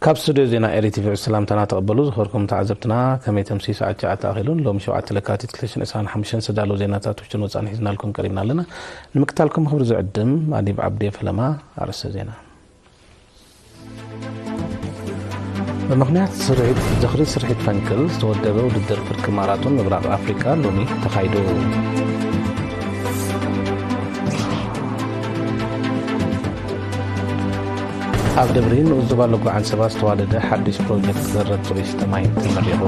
ካብ ስቱድዮ ዜና ኤሪ ቲቪ ሰላምታና ተቐበሉ። ዝኸበርኩም ተዓዘብትና፣ ከመይ ተምሲ ሰዓት ትሽዓተ ኣኺሉን ሎሚ ሸውዓተ ለካቲት ክልተ ሽሕን ዕስራን ሓሙሽተን ዝተዳለዉ ዜናታት ውሽጥን ወጻእን ሒዝናልኩም ቀሪብና ኣለና። ንምክታልኩም ክብሪ ዝዕድም ኣዲብ ዓብዴ ፈለማ። ኣርእስተ ዜና። ብምኽንያት ስርሒት፣ ዝኽሪ ስርሒት ፈንቅል ዝተወደበ ውድድር ፍርቂ ማራቶን ምብራቕ ኣፍሪቃ ሎሚ ተኻይዱ። ኣብ ደብሪ ንኡስ ዞባ ለጉዓን ሰባ ዝተዋደደ ሓድሽ ፕሮጀክት ዘረብ ቱሪስት ማይ ተመሪቑ።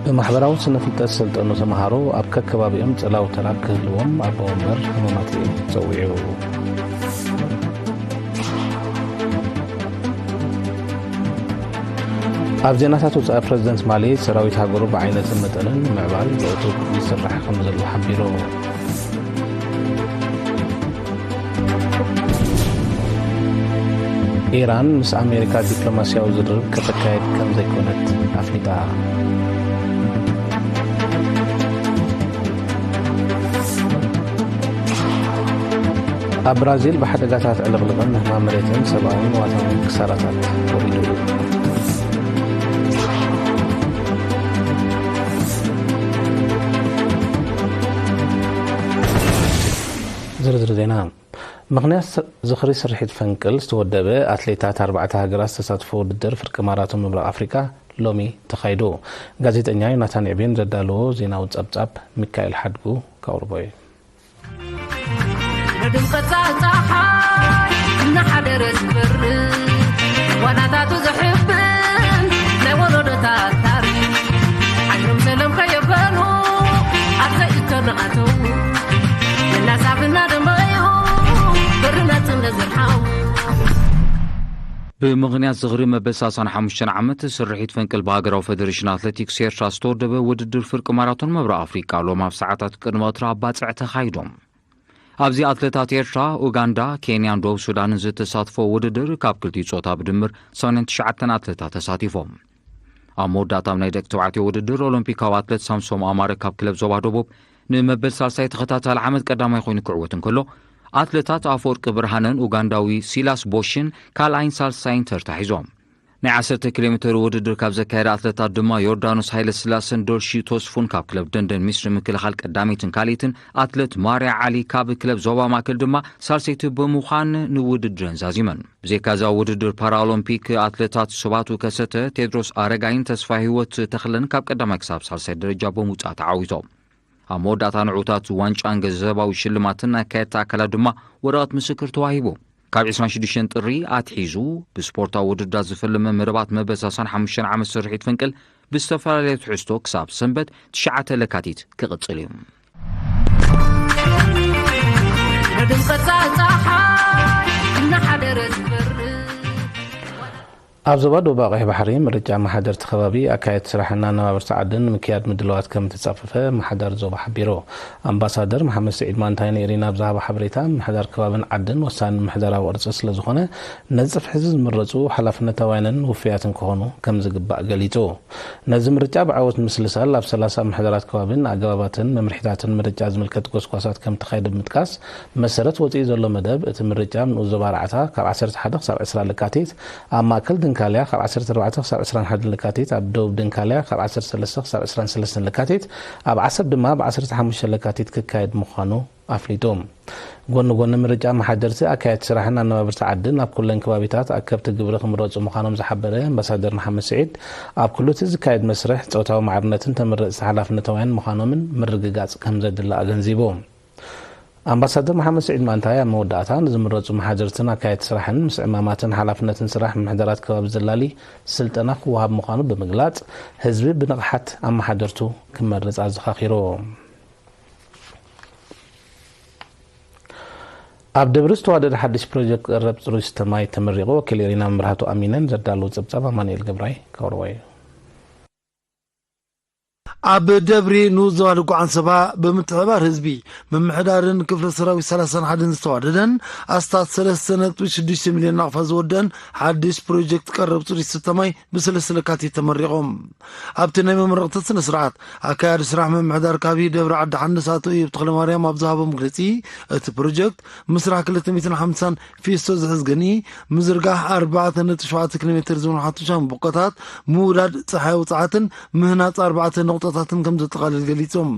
ብማሕበራዊ ስነ ፍልጠት ዝሰልጠኑ ተምሃሮ ኣብ ከከባቢኦም ጽላው ተራ ክህልዎም ኣቦ ወንበር ህሙማት ጸዊዑ። ኣብ ዜናታት ወጻኢ፣ ፕረዚደንት ማሊ ሰራዊት ሃገሩ ብዓይነትን መጠንን ንምዕባል ብዕቱብ ይስራሕ ከም ዘሎ ሓቢሩ። ኢራን ምስ ኣሜሪካ ዲፕሎማስያዊ ዝርርብ ከተካየድ ከም ዘይኮነት ኣፍሊጣ። ኣብ ብራዚል ብሓደጋታት ዕልቕልቕን ምህማም መሬትን ሰብኣውን ንዋታውን ክሳራታት ወሪዱ። ዝርዝር ዜና። ምኽንያት ዝኽሪ ስርሒት ፈንቅል ዝተወደበ ኣትሌታት ኣርባዕተ ሃገራት ዝተሳትፎ ውድድር ፍርቂ ማራቶን ምብራቕ ኣፍሪቃ ሎሚ ተኻይዱ። ጋዜጠኛ ዮናታን ዕቤን ዘዳለዎ ዜናዊ ጸብጻብ ሚካኤል ሓድጉ ከቕርቦ እዩ። ንድምቀት ጸሓይ እናሓደረ ዝበርህ ዋናታቱ ዘሕብን ናይ ወለዶታት ታሪኽ። ዓድኖም ሰለም ከየበሉ ኣብ ዘይእከብ ንኣተዉ እናሳብ እናደመዩ ብሪ ናጽነት ዘርሓው። ብምኽንያት ዝኽሪ መበል ሰላሳን ሓሙሽተን ዓመት ስርሒት ፈንቅል ብሃገራዊ ፈደሬሽን ኣትሌቲክስ ኤርትራ ዝተወደበ ውድድር ፍርቂ ማራቶን ምብራቕ ኣፍሪቃ ሎም ኣብ ሰዓታት ቅድሚ ቀትሪ ኣብ ባጽዕ ተኻይዶም። ኣብዚ ኣትሌታት ኤርትራ፣ ኡጋንዳ፣ ኬንያን ደቡብ ሱዳንን ዝተሳትፎ ውድድር ካብ ክልቲኡ ጾታ ብድምር ሰማንያን ትሽዓተን ኣትሌታት ተሳቲፎም። ኣብ መወዳእታ ኣብ ናይ ደቂ ተባዕትዮ ውድድር ኦሎምፒካዊ ኣትሌት ሳምሶም ኣማረ ካብ ክለብ ዞባ ደቡብ ንመበል ሳልሳይ ተኸታታሊ ዓመት ቀዳማይ ኮይኑ ክዕወት እንከሎ፣ ኣትሌታት ኣፈወርቂ ብርሃነን ኡጋንዳዊ ሲላስ ቦሽን ካልኣይን ሳልሳይን ተርታ ሒዞም። ናይ ዓሰርተ ኪሎ ሜተር ውድድር ካብ ዘካየዳ ኣትሌታት ድማ ዮርዳኖስ ሃይለስላሰን ዶልሺ ቶስፉን ካብ ክለብ ደንደን ሚስሪ ምክልኻል ቀዳመይትን ካልኣይትን፣ ኣትሌት ማርያ ዓሊ ካብ ክለብ ዞባ ማእከል ድማ ሳልሰይቲ ብምዃን ንውድድረን ዛዚመን። ብዘይካ እዛ ውድድር ፓራኦሎምፒክ ኣትሌታት ስባቱ ከሰተ፣ ቴድሮስ ኣረጋይን ተስፋ ህይወት ተኽለን ካብ ቀዳማይ ክሳብ ሳልሳይ ደረጃ ብምውጻእ ተዓዊቶም። ኣብ መወዳእታ ንዑታት ዋንጫን ገንዘባዊ ሽልማትን ኣካየድቲ ኣካላት ድማ ወረቐት ምስክር ተዋሂቡ። ካብ ዕስራን ሽዱሽተን ጥሪ ኣትሒዙ ብስፖርታዊ ውድድራት ዝፍልመ መደባት መበል ሰላሳን ሓሙሽተን ዓመት ስርሒት ፈንቅል ብዝተፈላለየ ትሕዝቶ ክሳብ ሰንበት ትሽዓተ ለካቲት ክቕጽል እዩ። ንድምቀት ጸሓይ እናሓደረ ዝበርህ ኣብ ዞባ ደቡብ ቀይሕ ባሕሪ ምርጫ ኣመሓደርቲ ከባቢ፣ ኣካየድቲ ስራሕን ኣነባበርቲ ዓድን ንምክያድ ምድላዋት ከም እተጻፈፈ ኣመሓዳሪ ዞባ ሓቢሩ። ኣምባሳደር መሓመድ ስዒድ ማንታይ ንኤሪና ኣብ ዝሃቦ ሓበሬታ፣ ምምሕዳር ከባብን ዓድን ወሳኒ ምምሕዳራዊ ቅርጺ ስለ ዝኾነ፣ ነዚ ጽፍሒ እዚ ዝምረጹ ሓላፍነታውያንን ውፉያትን ክኾኑ ከም ዝግባእ ገሊጹ። ነዚ ምርጫ ብዓወት ምስልሳል ኣብ ሰላሳ ምምሕዳራት ከባብን ኣገባባትን መምርሒታትን ምርጫ ዝምልከት ጎስጓሳት ከም ተኻየደ ብምጥቃስ፣ መሰረት ወጺኡ ዘሎ መደብ፣ እቲ ምርጫ ኣብ ንኡስ ዞባ ኣርባዕተ ካብ ዓሰርተ ሓደ ክሳብ ዕስራ ለካቲት፣ ኣብ ማእከል ድንካልያ ካብ ዓሰርተ ኣርባዕተ ክሳብ ዕስራን ሓደን ለካቲት፣ ኣብ ደቡብ ድንካልያ ካብ ዓሰርተ ሰለስተ ክሳብ ዕስራን ሰለስተን ለካቲት፣ ኣብ ዓሰብ ድማ ኣብ ዓሰርተ ሓሙሽተ ለካቲት ክካየድ ምዃኑ ኣፍሊጡ። ጎኒ ጎኒ ምርጫ ኣመሓደርቲ፣ ኣካየድቲ ስራሕን ኣነባበርቲ ዓድን ኣብ ኩለን ከባቢታት ኣከብቲ ግብሪ ክምረጹ ምዃኖም ዝሓበረ ኣምባሳደር መሓመድ ስዒድ፣ ኣብ ኩሉ እቲ ዝካየድ መስርሕ ጾታዊ ማዕርነትን ተመረጽቲ ሓላፍነታውያን ምዃኖምን ምርግጋጽ ከም ዘድሊ ኣገንዚቡ። ኣምባሳደር መሓመድ ስዒድ ማንታይ ኣብ መወዳእታ፣ ንዝምረጹ መሓደርትን ኣካየድቲ ስራሕን ምስ ዕማማትን ሓላፍነትን ስራሕ ምምሕዳራት ከባቢ ዘላሊ ስልጠና ክወሃብ ምዃኑ ብምግላጽ፣ ህዝቢ ብንቕሓት ኣመሓደርቱ ክመርጽ ኣዘኻኺሩ። ኣብ ደብሪ ዝተዋደደ ሓድሽ ፕሮጀክት ቀረብ ጽሩይ ዝስተ ማይ ተመሪቑ። ወኪል ኤሪና መብራህቱ ኣሚነን ዘዳለዎ ጸብጻብ ኣማኑኤል ገብራይ ከቕርቦ እዩ። ኣብ ደብሪ ንኡስ ዞባ ልጓዓን ሰባ ብምትሕባር ህዝቢ፣ ምምሕዳርን ክፍለ ሰራዊት ሰላሳን ሓደን ዝተዋደደን ኣስታት ሰለስተ ነጥቢ ሽዱሽተ ሚልዮን ናቕፋ ዝወደን ሓድሽ ፕሮጀክት ቀረብ ጽሩይ ዝስተ ማይ ብሰለስተ ለካቲት ተመሪቖም። ኣብቲ ናይ መመረቕቲ ስነ ስርዓት፣ ኣካያዲ ስራሕ ምምሕዳር ካቢ ደብሪ ዓዲ ሓንስ ኣቶ እዮብ ተኽለማርያም ኣብ ዝሃቦ መግለጺ፣ እቲ ፕሮጀክት ምስራሕ ክልተ ሚእትን ሓምሳን ፊስቶ ዝሕዝ ገንኢ፣ ምዝርጋሕ ኣርባዕተ ነጥቢ ሸውዓተ ኪሎ ሜትር ዝመርሓቱ ሻምብቆታት፣ ምውዳድ ጸሓያዊ ጸዓትን ምህናጽ ኣርባዕተ ነቑጣታትን ከም ዘጠቓልል ገሊጾም።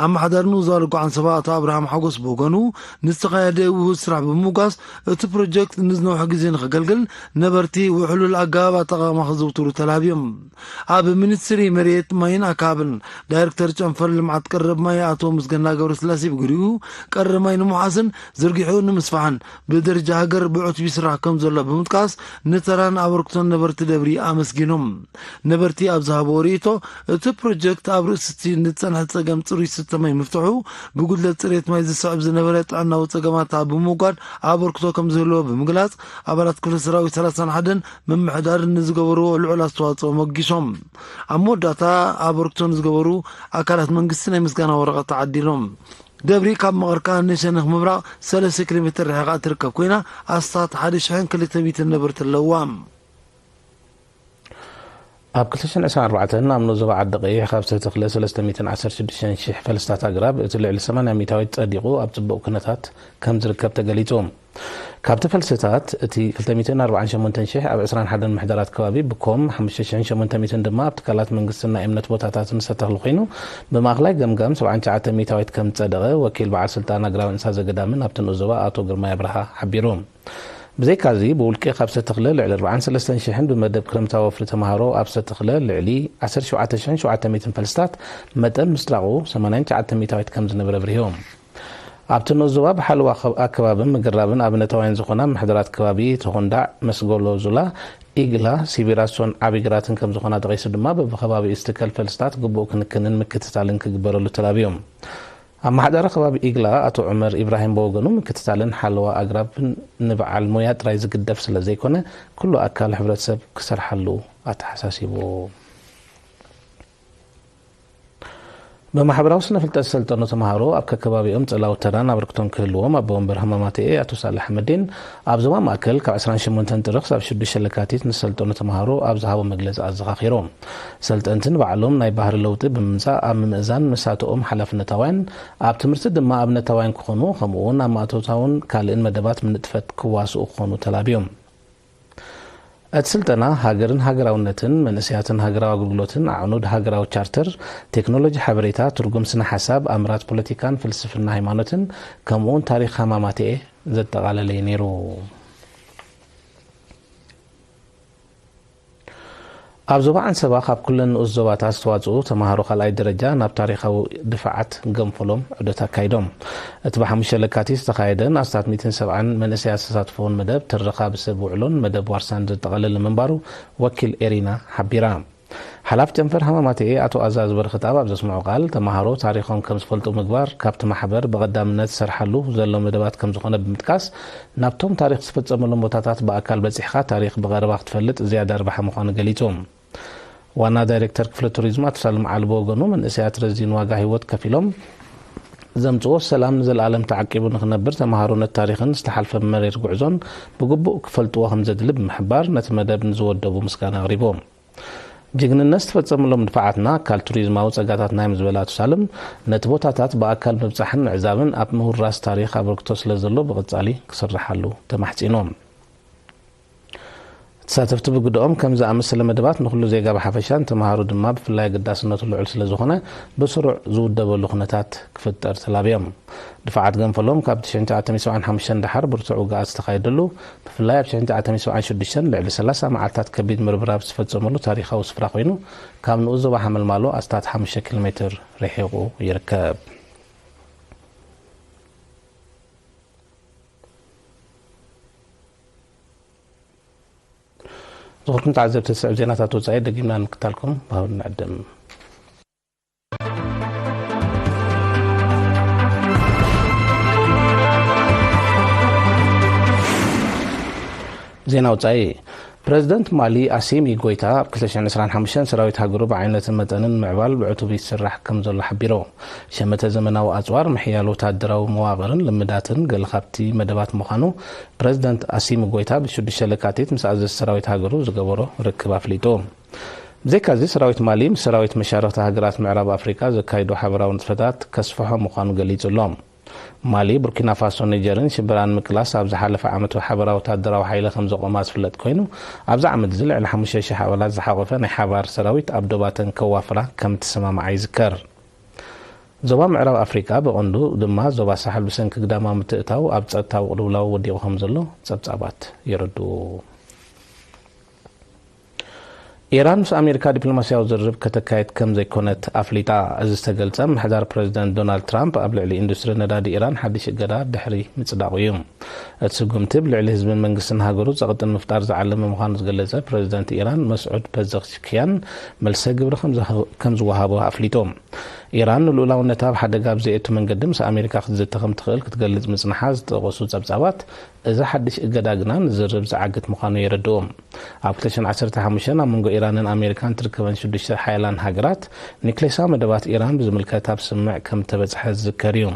ኣመሓዳሪ ንኡስ ዞባ ልጓዓን ሰባ ኣቶ ኣብርሃም ሓጎስ ብወገኑ፣ ንዝተኻየደ ውሁድ ስራሕ ብምምጓስ፣ እቲ ፕሮጀክት ንዝነውሐ ግዜ ንኸገልግል ነበርቲ ውሕሉል ኣገባብ ኣጠቓቕማ ከዘውትሩ ተላብዮም። ኣብ ሚኒስትሪ መሬት ማይን ኣካብን ዳይሬክተር ጨንፈር ልምዓት ቀረብ ማይ ኣቶ ምስገና ገብረስላሴ ብግሪኡ፣ ቀረብ ማይ ንምውሓስን ዝርጊሑ ንምስፋሕን ብደረጃ ሃገር ብዕቱብ ይስራሕ ከም ዘሎ ብምጥቃስ፣ ንተራን ኣበርክቶን ነበርቲ ደብሪ ኣመስጊኖም። ነበርቲ ኣብ ዝሃብዎ ርእይቶ፣ እቲ ፕሮጀክት ኣብ ርእሲ እቲ ንዝጸንሐ ጸገም ጽሩይ ዝስተ ማይ ምፍትሑ፣ ብጉድለት ጽሬት ማይ ዝስዕብ ዝነበረ ጥዕናዊ ጸገማት ኣብ ብምውጋድ ኣበርክቶ ከም ዝህልዎ ብምግላጽ፣ ኣባላት ክፍለ ሰራዊት ሰላሳን ሓደን ምምሕዳርን ንዝገበርዎ ልዑል ኣስተዋጽኦ ሞጊሶም። ኣብ መወዳእታ ኣበርክቶ ንዝገበሩ ኣካላት መንግስቲ ናይ ምስጋና ወረቐት ተዓዲሎም። ደብሪ ካብ መቐርካ ንሸነኽ ምብራቕ ሰለስተ ኪሎ ሜትር ርሒቓ እትርከብ ኮይና፣ ኣስታት ሓደ ሽሕን ክልተ ሚእትን ነበርቲ ኣለዋ። ኣብ ክልተ ሽሕን ዕስራን ኣርባዕተን ኣብ ንኡስ ዞባ ዓዲ ቀይሕ ካብ ዝተተኽለ ሰለስተ ሚእትን ዓሰርተ ሽዱሽተ ሽሕ ፈልስታት ኣግራብ እቲ ልዕሊ ሰማንያ ሚእታዊት ጸዲቑ ኣብ ጽቡቕ ኩነታት ከም ዝርከብ ተገሊጹ። ካብቲ ፈልስታት እቲ ክልተ ሚእትን ኣርባዓን ሸሞንተን ሽሕ ኣብ ዕስራን ሓደን ምሕደራት ከባቢ ብኮም፣ ሓሙሽተ ሽሕን ሸሞንተ ሚእትን ድማ ኣብ ትካላት መንግስትን ናይ እምነት ቦታታትን ዝተተኽሉ ኮይኑ፣ ብማእኸላይ ገምጋም ሰብዓን ትሽዓተ ሚእታዊት ከም ዝጸደቐ ወኪል በዓል ስልጣን ኣግራብ እንስሳ ዘገዳምን ኣብቲ ንኡስ ዞባ ኣቶ ግርማይ ኣብርሃ ሓቢሩ። ብዘይካዚ፣ ብውልቂ ካብ ዝተተኽለ ልዕሊ ኣርባዓን ሰለስተን ሽሕን ብመደብ ክረምታዊ ወፍሪ ተምሃሮ ኣብ ዝተተኽለ ልዕሊ ዓሰርተ ሸውዓተ ሽሕን ሸውዓተ ሚእትን ፈልስታት መጠን ምስጣቑ ሰማንያን ትሽዓተ ሚእታዊት ከም ዝነበረ ኣብሪሆም። ኣብቲ ንኡስ ዞባ ብሓለዋ ኣከ-፣ ኣከባብን ምግራብን ኣብነታውያን ዝኾና ምሕደራት ከባቢ ተኾንዳዕ፣ መስገሎ ዙላ፣ ኢግላ፣ ሲቢራሶን ዓቢ ግራትን ከም ዝኾና ጠቒሱ ድማ በብኸባቢኡ ዝትከል ፈልስታት ግቡእ ክንክንን ምክትታልን ክግበረሉ ተላብዮም። ኣመሓዳሪ ከባቢ ኢግላ ኣቶ ዑመር ኢብራሂም ብወገኑ ምክትታልን ሓለዋ ኣግራብን ንበዓል ሞያ ጥራይ ዝግደፍ ስለ ዘይኮነ ኩሉ ኣካል ሕብረተሰብ ክሰርሓሉ ኣተሓሳሲቡ። ብማሕበራዊ ስነ ፍልጠት ዝሰልጠኑ ተምሃሮ ኣብ ከከባቢኦም ጸላዊ ተራን ኣበርክቶን ክህልዎም ኣቦ ወንበር ሃማማተኤ ኣቶ ሳልሕ ኣሕመዲን ኣብ ዞባ ማእከል ካብ ዕስራን ሸሞንተን ጥሪ ክሳብ ሽዱሽተ ለካቲት ንሰልጠኑ ተምሃሮ ኣብ ዝሃቦ መግለጺ ኣዘኻኺሮም። ሰልጠንቲ ንባዕሎም ናይ ባህሪ ለውጢ ብምምጻእ ኣብ ምምእዛን መሳትኦም ሓላፍነታውያን፣ ኣብ ትምህርቲ ድማ ኣብነታውያን ክኾኑ፣ ከምኡ እውን ኣብ ማእቶታውን ካልእን መደባት ምንጥፈት ክዋስኡ ክኾኑ ተላብዮም። እቲ ስልጠና ሃገርን ሃገራውነትን፣ መንእሰያትን ሃገራዊ ኣገልግሎትን፣ ኣዕኑድ ሃገራዊ ቻርተር፣ ቴክኖሎጂ ሓበሬታ፣ ትርጉም ስነ ሓሳብ፣ ኣምራት ፖለቲካን ፍልስፍና ሃይማኖትን፣ ከምኡውን ታሪኽ ሃማማተኤ ዘጠቓለለ እዩ ነይሩ። ኣብ ዞባ ዓንሰባ ካብ ኩለን ንኡስ ዞባታት ዝተዋጽኡ ተምሃሮ ካልኣይ ደረጃ ናብ ታሪኻዊ ድፋዓት ገንፈሎም ዑደት ኣካይዶም። እቲ ብሓሙሽተ ለካቲት ዝተኻየደን ኣስታት ሚእትን ሰብዓን መንእሰያት ዝተሳተፈዎን መደብ ትረኻ ብሰብ ውዕሎን መደብ ዋርሳን ዘጠቓለለ ምንባሩ ወኪል ኤሪና ሓቢራ። ሓላፊ ጨንፈር ሃማማተኤ ኣቶ ኣዛዝ በረኸትኣብ ኣብ ዘስምዖ ቃል፣ ተምሃሮ ታሪኾም ከም ዝፈልጡ ምግባር ካብቲ ማሕበር ብቐዳምነት ዝሰርሓሉ ዘሎ መደባት ከም ዝኾነ ብምጥቃስ፣ ናብቶም ታሪኽ ዝፈጸመሎም ቦታታት ብኣካል በጺሕካ ታሪኽ ብቐረባ ክትፈልጥ ዝያዳ ርባሒ ምዃኑ ገሊጹ። ዋና ዳይሬክተር ክፍሊ ቱሪዝም ኣቶ ሳልም ዓሊ ብወገኑ፣ መንእሰያት ረዚን ዋጋ ህይወት ከፊሎም ዘምጽዎ ሰላም ንዘለኣለም ተዓቂቡ ንኽነብር ተምሃሮ ነቲ ታሪኽን ዝተሓልፈ መሪር ጉዕዞን ብግቡእ ክፈልጥዎ ከም ዘድሊ ብምሕባር፣ ነቲ መደብ ንዝወደቡ ምስጋና ኣቕሪቦም። ጅግንነት ዝተፈጸመሎም ድፋዓትና ኣካል ቱሪዝማዊ ጸጋታትና እዮም ዝበለ ኣቶ ሳልም፣ ነቲ ቦታታት ብኣካል ምብጻሕን ምዕዛብን ኣብ ምውራስ ታሪኽ ኣበርክቶ ስለ ዘሎ ብቐጻሊ ክስርሓሉ ተማሕጺኖም። ተሳተፍቲ ብግደኦም፣ ከም ዝኣመሰለ መደባት ንኹሉ ዜጋ ብሓፈሻ፣ ንተምሃሮ ድማ ብፍላይ ኣገዳስነቱ ልዑል ስለ ዝኾነ፣ ብስሩዕ ዝውደበሉ ኩነታት ክፍጠር ተላብዮም። ድፋዓት ገንፈሎም ካብ ትሽዓተ ሚእቲ ሰብዓን ሓሙሽተን ደሓር ብርቱዕ ውግኣት ዝተኻየደሉ፣ ብፍላይ ኣብ ትሽዓተ ሚእቲ ሰብዓን ሽዱሽተን ልዕሊ ሰላሳ መዓልታት ከቢድ ምርብራብ ዝተፈጸመሉ ታሪኻዊ ስፍራ ኮይኑ፣ ካብ ንኡስ ዞባ ሓመልማሎ ኣስታት ሓሙሽተ ኪሎ ሜትር ርሒቑ ይርከብ። ዝኽርኩም ተዓዘብቲ፣ ዝስዕብ ዜናታት ወጻኢ ደጊምና ንምክታልኩም ብሃብን ንዕድም። ዜና ወጻኢ። ፕረዚደንት ማሊ ኣሲሚ ጎይታ ኣብ ክልተ ሽሕን ዕስራን ሓሙሽተን ሰራዊት ሃገሩ ብዓይነትን መጠንን ምዕባል ብዕቱብ ይስራሕ ከም ዘሎ ሓቢሩ። ሸመተ ዘመናዊ ኣጽዋር፣ ምሕያል ወታደራዊ መዋቕርን ልምዳትን ገለ ካብቲ መደባት ምዃኑ ፕረዚደንት ኣሲሚ ጎይታ ብሽዱሽተ ለካቲት ምስ ኣዘዝቲ ሰራዊት ሃገሩ ዝገበሮ ርክብ ኣፍሊጡ። ብዘይካዚ ሰራዊት ማሊ ምስ ሰራዊት መሻርኽቲ ሃገራት ምዕራብ ኣፍሪቃ ዘካይዶ ሓበራዊ ንጥፈታት ከስፍሖ ምዃኑ ገሊጹ ኣሎ። ማሊ፣ ቡርኪና ፋሶን ኒጀርን ሽበራን ምቅላስ ኣብ ዝሓለፈ ዓመት ሓበራዊ ወታደራዊ ሓይሊ ከም ዘቆማ ዝፍለጥ ኮይኑ፣ ኣብዚ ዓመት እዚ ልዕሊ ሓሙሽተ ሽሕ ኣባላት ዝሓቆፈ ናይ ሓባር ሰራዊት ኣብ ዶባተን ከዋፍራ ከም እተሰማምዓ ይዝከር። ዞባ ምዕራብ ኣፍሪቃ፣ ብቐንዱ ድማ ዞባ ሳሕል፣ ብሰንኪ ግዳማዊ ምትእትታው ኣብ ጸጥታዊ ቅልውላው ወዲቑ ከም ዘሎ ጸብጻባት የረድኡ። ኢራን ምስ ኣሜሪካ ዲፕሎማስያዊ ዝርርብ ከተካይድ ከም ዘይኮነት ኣፍሊጣ። እዚ ዝተገልጸ፣ ምሕዳር ፕረዚደንት ዶናልድ ትራምፕ ኣብ ልዕሊ ኢንዱስትሪ ነዳዲ ኢራን ሓድሽ እገዳ ድሕሪ ምጽዳቑ እዩ። እቲ ስጉምቲ፣ ብልዕሊ ህዝብን መንግስትን ሃገሩ ጸቕጢ ንምፍጣር ዝዓለመ ምዃኑ ዝገለጸ ፕረዚደንት ኢራን መስዑድ ፐዘሽኪያን፣ መልሰ ግብሪ ከም ዝሃ-፣ ከም ዝወሃቦ ኣፍሊጡ። ኢራን ንልኡላውነታ ኣብ ሓደጋ ኣብ ዘየእቱ መንገዲ ምስ ኣሜሪካ ክትዝቲ ከም ትኽእል ክትገልጽ ምጽንሓ ዝጠቐሱ ጸብጻባት፣ እዚ ሓድሽ እገዳ ግና ንዝርርብ ዝዓግት ምዃኑ የረድኡ። ኣብ ክልተ ሽሕን ዓሰርተ ሓሙሽተን ኣብ መንጎ ኢራንን ኣሜሪካን ትርከበን ሽዱሽተ ሓያላን ሃገራት፣ ኒክሌሳዊ መደባት ኢራን ብዝምልከት ኣብ ስምምዕ ከም እተበጽሐ ዝዝከር እዩ።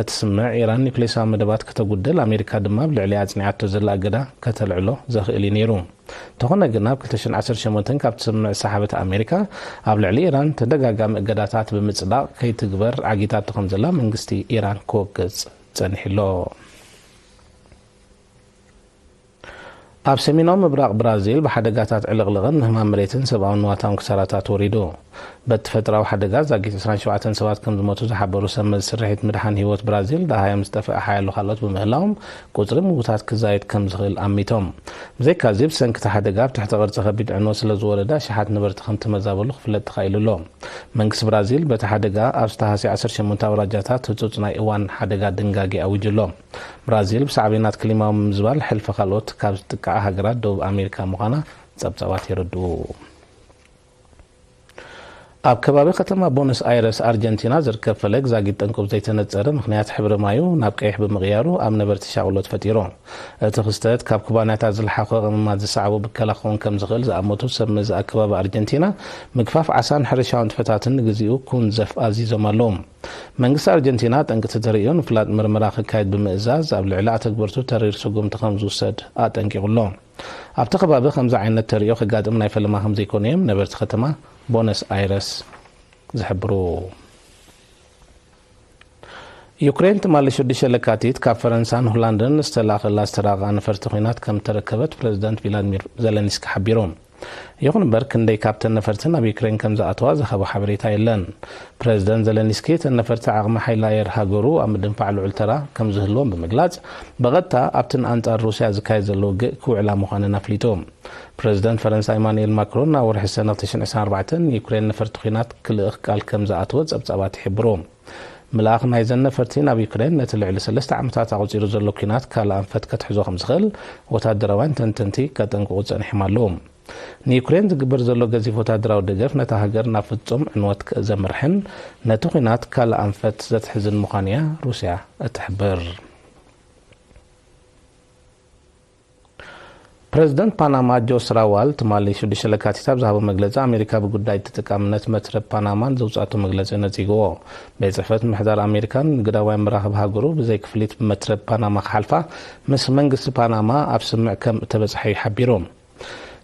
እቲ ስምምዕ፣ ኢራን ኒክሌሳዊ መደባት ከተጉድል፣ ኣሜሪካ ድማ ኣብ ልዕሊኣ ኣጽኒዓቶ ዘላ እገዳ ከተልዕሎ ዘኽእል እዩ ነይሩ። እንተኾነ ግን፣ ኣብ ክልተ ሽሕን ዓሰርተ ሸሞንተን ካብቲ ስምምዕ ዝሰሓበት ኣሜሪካ፣ ኣብ ልዕሊ ኢራን ተደጋጋሚ እገዳታት ብምጽዳቕ ከይትግበር ዓጊታቶ ከም ዘላ መንግስቲ ኢራን ክወቅጽ ጸኒሑ ኣሎ። ኣብ ሰሜናዊ ምብራቕ ብራዚል ብሓደጋታት ዕልቕልቕን ምህማን መሬትን ሰብኣዊ ንዋታውን ክሳራታት ወሪዱ። በቲ ተፈጥሮኣዊ ሓደጋ ዛጊት ዕስራን ሸውዓተን ሰባት ከም ዝሞቱ ዝሓበሩ ሰብ መዚ ስርሒት ምድሓን ህይወት ብራዚል፣ ደሃዮም ዝጠፍአ ሓያሎ ካልኦት ብምህላዎም፣ ቁጽሪ ምዉታት ክዛየድ ከም ዝኽእል ኣሚቶም። ብዘይካዚ፣ ብሰንኪ እቲ ሓደጋ ኣብ ትሕቲ ቅርጺ ከቢድ ዕንወት ስለ ዝወረደ፣ ኣሽሓት ነበርቲ ከም ተመዛበሉ ክፍለጥ ተኻኢሉ ኣሎ። መንግስቲ ብራዚል በቲ ሓደጋ ኣብ ዝተሃስየ ዓሰርተ ሸሞንተ ኣውራጃታት ህጹጽ ናይ እዋን ሓደጋ ድንጋጌ ኣዊጁ ኣሎ። ብራዚል ብሳዕቤናት ክሊማዊ ምምዝባል ሕልፊ ካልኦት ካብ ዝጥቀዓ ሃገራት ደቡብ ኣሜሪካ ምዃና ጸብጻባት የረድኡ። ኣብ ከባቢ ከተማ ቦነስ ኣይረስ ኣርጀንቲና ዝርከብ ፈለግ ዛጊት ጠንቁ ብዘይተነጸረ ምኽንያት ሕብሪ ማዩ ናብ ቀይሕ ብምቕያሩ ኣብ ነበርቲ ሻቕሎት ፈጢሩ። እቲ ክስተት ካብ ኩባንያታት ዝለሓኾ ቀመማት ዝሰዓቦ ብከላ ክኸውን ከም ዝኽእል ዝኣመቱ ሰብ መዚ ኣከባቢ ኣርጀንቲና፣ ምግፋፍ ዓሳን ሕርሻዊ ንጥፈታትን ንግዚኡ ክውንዘፍ ኣዚዞም ኣለዉ። መንግስቲ ኣርጀንቲና ጠንቂ እቲ ተርእዮ ንምፍላጥ ምርመራ ከካይድ ብምእዛዝ፣ ኣብ ልዕሊ ኣተግበርቱ ተሪር ስጉምቲ ከም ዝውሰድ ኣጠንቂቑ ኣሎ። ኣብቲ ከባቢ ከምዚ ዓይነት ተርእዮ ከጋጥም ናይ ፈለማ ከም ዘይኮነ እዮም ነበርቲ ከተማ ቦነስ ኣይረስ ዝሕብሩ። ዩክሬን ትማሊ ሽዱሽተ ለካቲት ካብ ፈረንሳን ሆላንድን ዝተላእኸላ ዝተራቐቓ ነፈርቲ ኲናት ከም እተረከበት ፕረዚደንት ቪላድሚር ዘለንስኪ ሓቢሩ። ይኹን እምበር፣ ክንደይ ካብተን ነፈርቲ ናብ ዩክሬን ከም ዝኣተዋ ዝሃቦ ሓበሬታ የለን። ፕረዚደንት ዘለንስኪ፣ እተን ነፈርቲ ዓቕሚ ሓይሊ ኣየር ሃገሩ ኣብ ምድንፋዕ ልዑል ተራ ከም ዝህልዎም ብምግላጽ፣ ብቐጥታ ኣብቲ ንኣንጻር ሩስያ ዝካየድ ዘሎ ውግእ ክውዕላ ምዃነን ኣፍሊጡ። ፕረዚደንት ፈረንሳ ኢማኑኤል ማክሮን፣ ኣብ ወርሒ ሰነ ክልተ ሽሕን ዕስራን ኣርባዕተን ንዩክሬን ነፈርቲ ኲናት ክልእኽ ቃል ከም ዝኣተወ ጸብጻባት ይሕብሩ። ምልኣኽ ናይዘን ነፈርቲ ናብ ዩክሬን፣ ነቲ ልዕሊ ሰለስተ ዓመታት ኣቑጺሩ ዘሎ ኲናት ካልእ ኣንፈት ከትሕዞ ከም ዝኽእል ወታደራውያን ተንተንቲ ከጠንቅቑ ጸኒሖም ኣለዉ። ንዩክሬን ዝግበር ዘሎ ገዚፍ ወታደራዊ ደገፍ፣ ነታ ሃገር ናብ ፍጹም ዕንወት ዘምርሕን ነቲ ኲናት ካልእ ኣንፈት ዘትሕዝን ምዃኑ እያ ሩስያ እትሕብር። ፕረዚደንት ፓናማ ጆስ ራዋል ትማሊ ሽዱሽተ ለካቲት ኣብ ዝሃቦ መግለጺ፣ ኣሜሪካ ብጉዳይ ተጠቃምነት መትረብ ፓናማን ዘውጻእቶ መግለጺ ነጺግዎ። ቤት ጽሕፈት ምምሕዳር ኣሜሪካን ንግዳውያን መራኽብ ሃገሩ ብዘይ ክፍሊት ብመትረብ ፓናማ ክሓልፋ ምስ መንግስቲ ፓናማ ኣብ ስምምዕ ከም እተበጽሐ እዩ ሓቢሩ።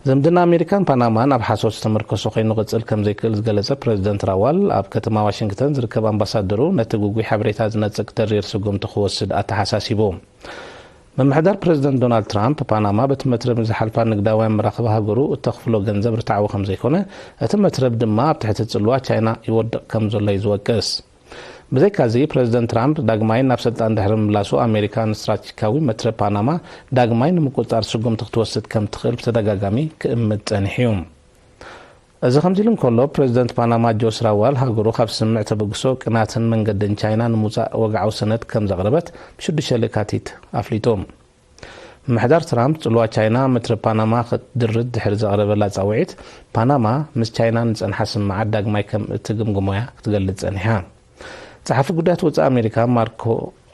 ዝምድና ኣሜሪካን ፓናማን ኣብ ሓሶት ዝተመርኮሰ ኮይኑ ክቕጽል ከም ዘይክእል ዝገለጸ ፕረዚደንት ራዋል፣ ኣብ ከተማ ዋሽንግተን ዝርከብ ኣምባሳደሩ ነቲ ግጉይ ሓበሬታ ዝነጽግ ተሪር ስጉምቲ ክወስድ ኣተሓሳሲቡ። ምምሕዳር ፕረዚደንት ዶናልድ ትራምፕ፣ ፓናማ በቲ መትረብ ንዝሓልፋ ንግዳውያን መራኽቢ ሃገሩ እተኽፍሎ ገንዘብ ርትዓዊ ከም ዘይኮነ፣ እቲ መትረብ ድማ ኣብ ትሕቲ ጽልዋ ቻይና ይወድቕ ከም ዘሎ እዩ ዝወቅስ። ብዘይካዚ፣ ፕረዚደንት ትራምፕ ዳግማይ ናብ ስልጣን ድሕሪ ምምላሱ፣ ኣሜሪካ ንስትራቴጂካዊ መትረብ ፓናማ ዳግማይ ንምቁጽጻር ስጉምቲ ክትወስድ ከም ትኽእል ብተደጋጋሚ ክእምት ጸኒሑ እዩ። እዚ ከምዚ ኢሉ እንከሎ፣ ፕረዚደንት ፓናማ ጆስ ራዋል፣ ሃገሩ ካብ ስምምዕ ተበግሶ ቅናትን መንገድን ቻይና ንምውጻእ ወግዓዊ ሰነድ ከም ዘቕረበት ብሽዱሽተ ለካቲት ኣፍሊጡ። ምምሕዳር ትራምፕ፣ ጽልዋ ቻይና መትረብ ፓናማ ክትድርት ድሕሪ ዘቕረበላ ጻውዒት፣ ፓናማ ምስ ቻይና ንጸንሓ ስምምዓት ዳግማይ ከም እትግምግሞ እያ ክትገልጽ ጸኒሓ። ጸሓፊ ጉዳያት ወጻኢ ኣሜሪካ ማርኮ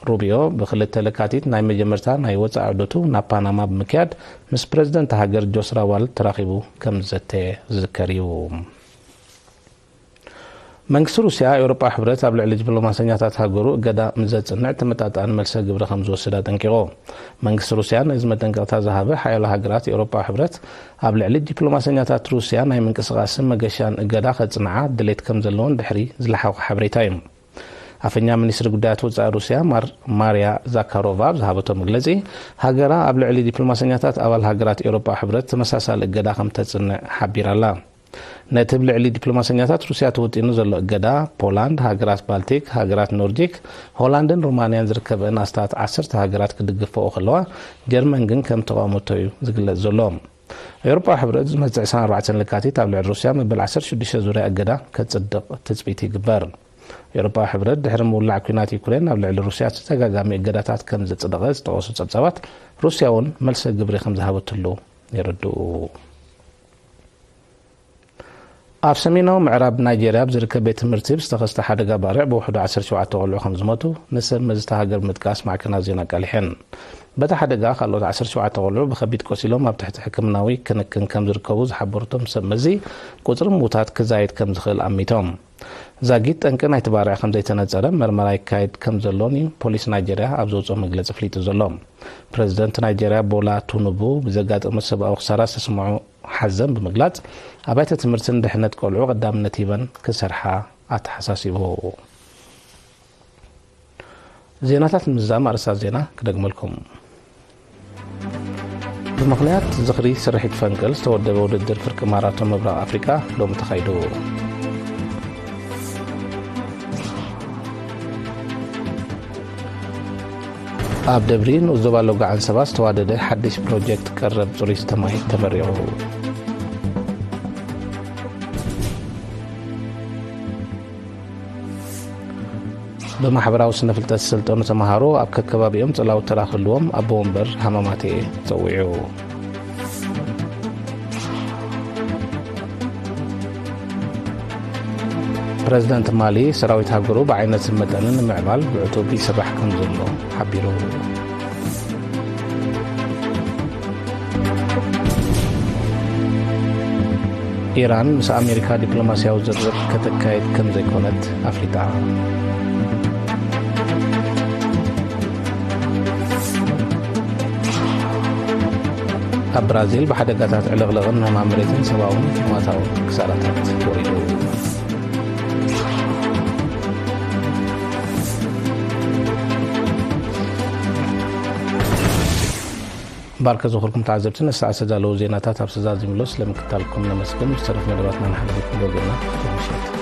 ሩቢዮ ብክልተ ለካቲት ናይ መጀመርታ ናይ ወጻኢ ዑደቱ ናብ ፓናማ ብምክያድ ምስ ፕረዚደንት ሃገር ጆስ ራዋል ተራኺቡ ከም ዝዘተ ዝዝከር እዩ። መንግስቲ ሩስያ፣ ኤውሮጳ ሕብረት ኣብ ልዕሊ ዲፕሎማሰኛታት ሃገሩ እገዳ ምስ ዘጽንዕ ተመጣጣኒ መልሰ ግብሪ ከም ዝወስድ ኣጠንቂቑ። መንግስቲ ሩስያ ነዚ መጠንቀቕታ ዝሃበ ሓያሎ ሃገራት ኤውሮጳ ሕብረት ኣብ ልዕሊ ዲፕሎማሰኛታት ሩስያ ናይ ምንቅስቓስን መገሻን እገዳ ከጽንዓ ድሌት ከም ዘለዎን ድሕሪ ዝለሓኹ ሓበሬታ እዩ። ኣፈኛ ሚኒስትሪ ጉዳያት ወጻኢ ሩስያ ማር-፣ ማርያ ዛካሮቫ ኣብ ዝሃበቶ መግለጺ፣ ሃገራ ኣብ ልዕሊ ዲፕሎማሰኛታት ኣባል ሃገራት ኤውሮጳ ሕብረት ተመሳሳሊ እገዳ ከም ተጽንዕ ሓቢራ ኣላ። ነቲ ኣብ ልዕሊ ዲፕሎማሰኛታት ሩስያ ተወጢኑ ዘሎ እገዳ፣ ፖላንድ፣ ሃገራት ባልቲክ፣ ሃገራት ኖርዲክ፣ ሆላንድን ሩማንያን ዝርከበን ኣስታት ዓሰርተ ሃገራት ክድግፈኦ ከለዋ፣ ጀርመን ግን ከም ተቓውሞቶ እዩ ዝግለጽ ዘሎ። ኤውሮጳ ሕብረት ዝመጽእ ዕስራን ኣርባዕተን ለካቲት ኣብ ልዕሊ ሩስያ መበል ዓሰርተ ሽዱሽተ ዙርያ እገዳ ከጽድቕ ትጽቢት ይግበር። ኤውሮጳ ሕብረት ድሕሪ ምውላዕ ኲናት ዩክሬን ኣብ ልዕሊ ሩስያ ተደጋጋሚ እገዳታት ከም ዘጽደቐ ዝጠቐሱ ጸብጻባት፣ ሩስያ እውን መልሰ ግብሪ ከም ዝሃበትሉ የረድኡ። ኣብ ሰሜናዊ ምዕራብ ናይጄርያ ኣብ ዝርከብ ቤት ትምህርቲ ብዝተኸስተ ሓደጋ ባርዕ ብውሕዱ ዓሰርተ ሸውዓተ ቆልዑ ከም ዝሞቱ ንሰብ መዚ እታ ሃገር ብምጥቃስ ማዕከናት ዜና ኣቃሊሐን። በቲ ሓደጋ ካልኦት ዓሰርተ ሸውዓተ ቆልዑ ብኸቢድ ቆሲሎም ኣብ ትሕቲ ሕክምናዊ ክንክን ከም ዝርከቡ ዝሓበሩ እቶም ሰብ መዚ፣ ቁጽሪ ምዉታት ክዛየድ ከም ዝኽእል ኣሚቶም። ዛጊት ጠንቂ ናይቲ ባርዕ ከም ዘይተነጸረ መርመራ ይካየድ ከም ዘሎን እዩ ፖሊስ ናይጄርያ ኣብ ዘውጽኦ መግለጺ ኣፍሊጡ ዘሎ። ፕረዚደንት ናይጄርያ ቦላ ቱኑቡ ብዘጋጠመ ሰብኣዊ ክሳራ ዝተስምዖ ሓዘን ብምግላጽ፣ ኣብያተ ትምህርትን ድሕነት ቆልዑ ቀዳምነት ሂበን ክሰርሓ ኣተሓሳሲቡ። ዜናታት ንምዝዛም ኣርእስታት ዜና ክደግመልኩም። ብምኽንያት ዝኽሪ ስርሒት ፈንቅል ዝተወደበ ውድድር ፍርቂ ማራቶን ምብራቕ ኣፍሪቃ ሎሚ ተኻይዱ። ኣብ ደብሪ ንኡስ ዞባ ሎጋ ዓንሰባ ዝተዋደደ ሓድሽ ፕሮጀክት ቀረብ ጽሩይ ዝስተ ማይ ተመሪቑ። ብማሕበራዊ ስነ ፍልጠት ዝሰልጠኑ ተምሃሮ ኣብ ከከባቢኦም ጽላዊ ተራ ክህልዎም ኣቦ ወንበር ሃማማቴ ጸዊዑ። ፕረዚደንት ማሊ፣ ሰራዊት ሃገሩ ብዓይነትን መጠንን ንምዕባል ብዕቱብ ይስራሕ ከም ዘሎ ሓቢሩ። ኢራን ምስ ኣሜሪካ ዲፕሎማስያዊ ዝርርብ ከተካይድ ከም ዘይኮነት ኣፍሊጣ። ኣብ ብራዚል ብሓደጋታት ዕልቕልቕን ህማም መሬትን ሰብኣውን ሞታውን ክሳራታት ወሪዱ። ባርከ ዝኽርኩም ተዓዘብቲ፣ ነሰዓት ዝተዳለዉ ዜናታት ኣብ ሰዛዚምሎ ስለምክታልኩም ነመስግን። ብዝተረፍ መደባትና ንሓልፈኩም ወገና። ምሽት።